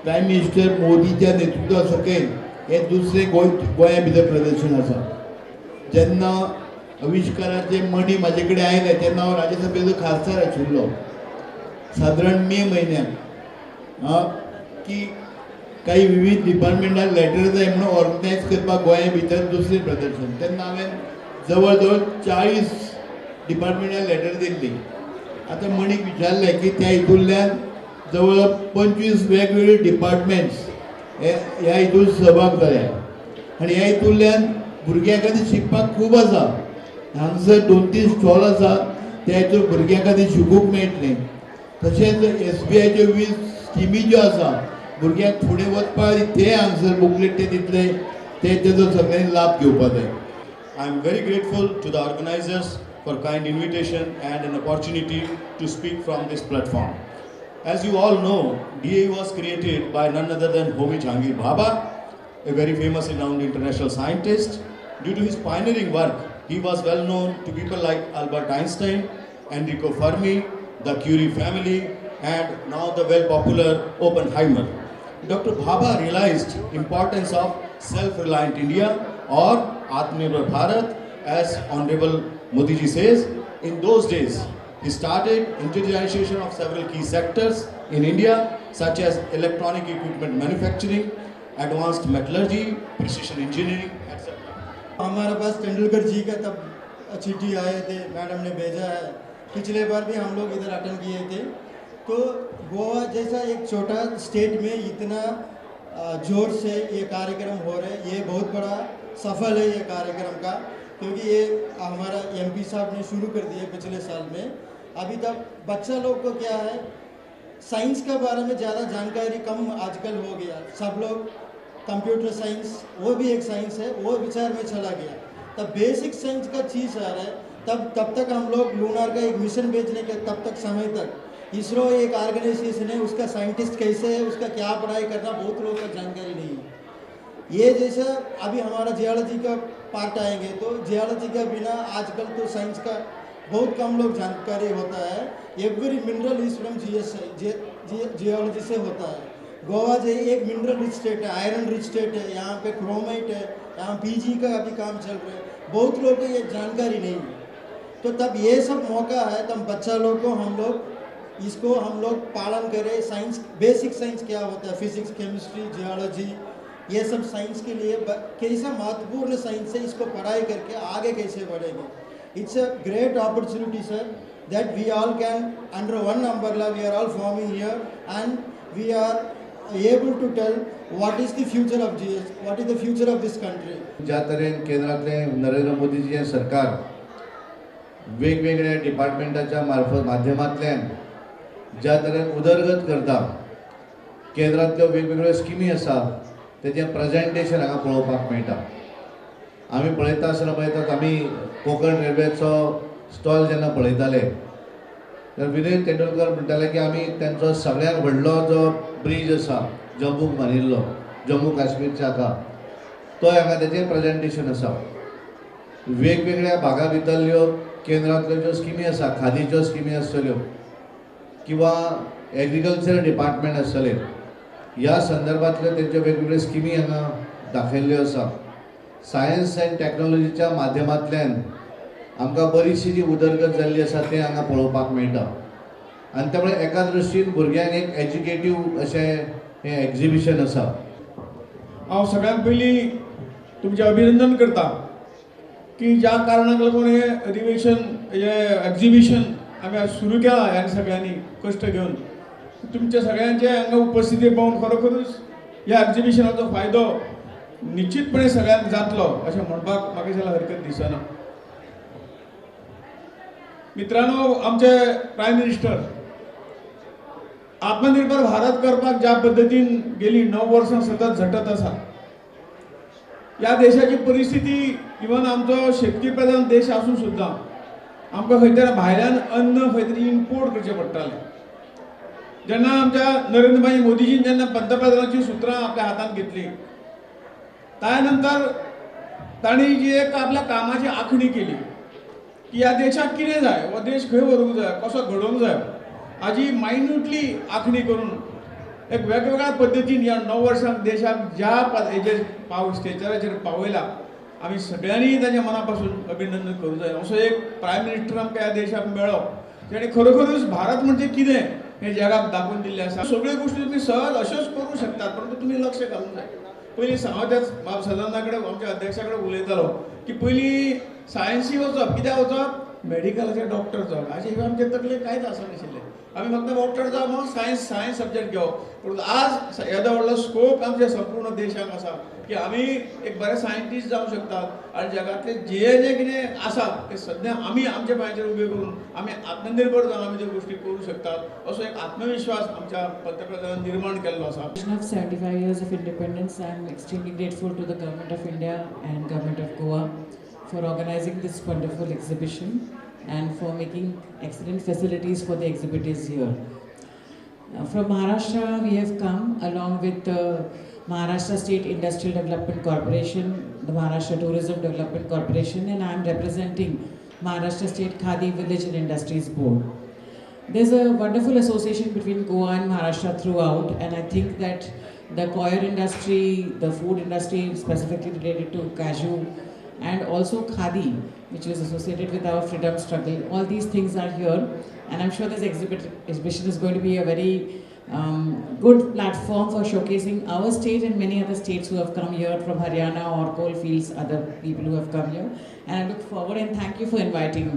Prime minister मोदीच्या नेतृत्वा सकयल हे दुसरें गोंया भितर प्रदर्शन आसा. जेन्ना आविश्काराचे मणी म्हाजे कडेन आयले तेन्ना हांव राज्यसभेचो खासदार आशिल्लो. सादारण मे म्हयन्याक की काही विविध डिपार्टमेंटाक लेटर जाय म्हणून ऑर्गनायज करपाक गोंया भितर दुसरें प्रदर्शन, तेन्ना हांवें जवळ जवळ 40 डिपार्टमेंटाक लेटर दिल्ली. आतां मणीक विचारलें की त्या हितूंतल्यान जवळ 25 वेगवेगळे डिपार्टमेंट्स हे ह्या हितून सहभाग जाले आनी ह्या हितूंतल्यान भुरग्यां खातीर शिकपाक खूब आसा. हांगसर 2-3 स्टॉल आसा, त्या हितून भुरग्यां खातीर शिकूंक मेळटलें. तशेंच SBIच्यो 20 स्किमी ज्यो आसा भुरग्यांक फुडें वचपाक ते हांगसर बुकलेट ते दितले, ते तेजो सगळ्यांनी लाभ घेवपाक जाय. I am very grateful to the organizers for kind invitation and an opportunity to speak from this platform. As you all know, DAU was created by none other than Homi Jahangir Bhabha, a very famous renowned international scientist. Due to his pioneering work, he was well known to people like Albert Einstein, Enrico Fermi, the Curie family, and now the well popular Oppenheimer. Dr. Bhabha realized importance of self-reliant India or Atmanirbhar Bharat, as Honorable Modi ji says. In those days, he started indigenization of several key sectors in India, such as electronic equipment manufacturing, advanced metallurgy, precision engineering, etc. हमारे pass Tendulkar जी का तब चिट्ठी आए थे, madam ने भेजा है. पिछले बार भी हम लोग इधर अटेंड किए थे. तो गोवा जैसा एक छोटा स्टेट में इतना जोर से ये कार्यक्रम हो रहे, ये बहुत बड़ा सफल है ये कार्यक्रम का, क्योंकि ये हमारा एमपी साहब ने शुरू कर दिया पिछले साल में. अभी तक बच्चा लोग को क्या है, साइंस के बारे में ज़्यादा जानकारी कम आजकल हो गया. सब लोग कंप्यूटर साइंस, वो भी एक साइंस है, वो विचार में चला गया. तब बेसिक साइंस का चीज़ आ रहा है, तब तब तक हम लोग लूनार का एक मिशन भेजने के तब तक समय तक इसरो एक ऑर्गेनाइजेशन है, उसका साइंटिस्ट कैसे है, उसका क्या पढ़ाई करना, बहुत लोगों का जानकारी नहीं है. ये जैसे अभी हमारा जियोलॉजी का पार्ट आएंगे तो जियोलॉजी का बिना आजकल तो साइंस का बहुत कम लोग जानकारी होता है. Every mineral is from GS geology से होता है. गोवा जो एक मिनरल रिच स्टेट है, आयरन रिच स्टेट है, यहाँ पे क्रोमाइट है, यहाँ पीजी का अभी काम चल रहा है. बहुत लोगों को ये जानकारी नहीं है. तो तब ये सब मौका है, तब बच्चा लोग को हम लोग इसको हम लोग पालन करें. साइंस, बेसिक साइंस क्या होता है, फिजिक्स, केमिस्ट्री, जियोलॉजी, ये सब साइंस के लिए कैसा महत्वपूर्ण साइंस है, इसको पढ़ाई करके आगे कैसे बढ़ेंगे. It's a great opportunity sir that we all can under one umbrella we are all forming here and we are able to tell what is the future of GS, what is the future of this country. ज्या तरेन केंद्रातले नरेंद्र मोदीजीचें सरकार वेगवेगळ्या डिपार्टमेंटाच्या मार्फत माध्यमांतल्यान ज्या तरेन उदरगत करता, केंद्रांतल्यो वेगवेगळ्यो स्किमी आसा तेजें प्रेजेंटेशन हांगा पळोवपाक मेळटा. आमी पळयता आसतना पळयतात, आमी कोंकण रेल्वेचो स्टॉल जेन्ना पळयताले तर विनय तेंडुलकर म्हणटाले की आमी तेंचो सगळ्यांत व्हडलो जो ब्रीज आसा जम्मूक बांदिल्लो, जम्मू काश्मीरच्या हाका, तो हांगा तेजें प्रेजेंटेशन आसा. वेगवेगळ्या भागा भितरल्यो केंद्रांतल्यो ज्यो स्किमी आसा, खादीच्यो स्किमी आसतल्यो किंवा एग्रीकल्चर डिपार्टमेंट आसतलें, ह्या संदर्भांतल्यो तेंच्यो वेगवेगळ्यो स्किमी हांगा दाखयल्ल्यो आसा. सायन्स एंड टॅक्नोलॉजीच्या माध्यमांतल्यान आमकां बरीचशी जी उदरगत जाल्ली आसा तें हांगा पळोवपाक मेळटा. आनी त्यामुळे एका दृश्टीन भुरग्यांक एक एज्युकेटीव अशें हें एग्जिबिशन आसा. हांव सगळ्यांत पयलीं तुमचें अभिनंदन करता की ज्या कारणाक लागून हें अधिवेशन, हें एग्जिबिशन आमी आज सुरू केलां ह्या सगळ्यांनी कश्ट घेवन, तुमच्या सगळ्यांचे हांगा उपस्थिती पळोवन खरोखरूच ह्या एग्जिबिशनाचो फायदो निश्चितपणे सगळ्यांक जातलो अशें म्हणपाक म्हाका जाल्यार हरकत दिसना. मित्रांनो, आमचे प्रायम मिनिस्टर आत्मनिर्भर भारत करपाक ज्या पद्दतीन गेली 9 वर्सां सतत झटत आसा, ह्या देशाची परिस्थिती इवन आमचो शेतकी प्रधान देश आसून सुद्दां आमकां खंय तरी भायल्यान अन्न खंय तरी इम्पोर्ट करचें पडटालें. जेन्ना आमच्या नरेंद्रभाई मोदीजीन जेन्ना पंतप्रधानाची सुत्रां आपल्या हातांत घेतली, त्या नंतर तांणी जी एक आपल्या कामाची आखणी केली की ह्या देशाक कितें जाय, हो देश खंय व्हरूंक जाय, कसो घडोवंक जाय, हाजी मायन्युटली आखणी करून एक वेगवेगळ्या पद्दतीन ह्या 9 वर्सांक देशाक ज्या हेजेर पाव स्टेजराचेर पावयला आमी सगळ्यांनी ताच्या मना पासून अभिनंदन करूंक जाय. असो एक प्रायम मिनिस्टर आमकां ह्या देशाक मेळ्ळो जेणे खरोखरूच भारत म्हणजे कितें हें जगाक दाखोवन दिल्लें आसा. सगळ्यो गोश्टी तुमी सहज अश्योच करूंक शकतात, परंतु तुमी लक्ष घालूंक जाय. पयलीं हांव त्याच बाब सदानंदा कडेन आमच्या अध्यक्षा कडेन उलयतालो की पयलीं सायन्सी वचप, कित्याक वचप, मेडिकलाचे डॉक्टर जावप, हाचे शिवाय आमचे तकलेक कांयच आसनाशिल्लें. आमी फक्त डॉक्टर जावप म्हणून सायन्स सायन्स सब्जॅक्ट घेवप. पूण आज येदो व्हडलो स्कोप आमच्या संपूर्ण देशाक आसा की आमी एक बरे सायंटिस्ट जावंक शकतात आनी जगांतले जे जे कितें आसा ते सद्या आमी आमच्या पांयाचेर उबे करून आमी आत्मनिर्भर जावन आमी त्यो गोश्टी करूंक शकतात असो एक आत्मविश्वास आमच्या पंतप्रधानान निर्माण केल्लो आसा. Of 75 years of independence, I am extremely grateful to the Government of India and Government of Goa for organizing this wonderful exhibition and for making excellent facilities for the exhibitors here. From Maharashtra, we have come along with the Maharashtra State Industrial Development Corporation, the Maharashtra Tourism Development Corporation, and I am representing Maharashtra State Khadi Village and Industries Board. There's a wonderful association between Goa and Maharashtra throughout, and I think that the coir industry, the food industry specifically related to cashew, and also khadi, which is associated with our freedom struggle. All these things are here, and I'm sure this exhibition is going to be a very good platform for showcasing our state and many other states who have come here from Haryana or coalfields, other people who have come here. And I look forward and thank you for inviting me.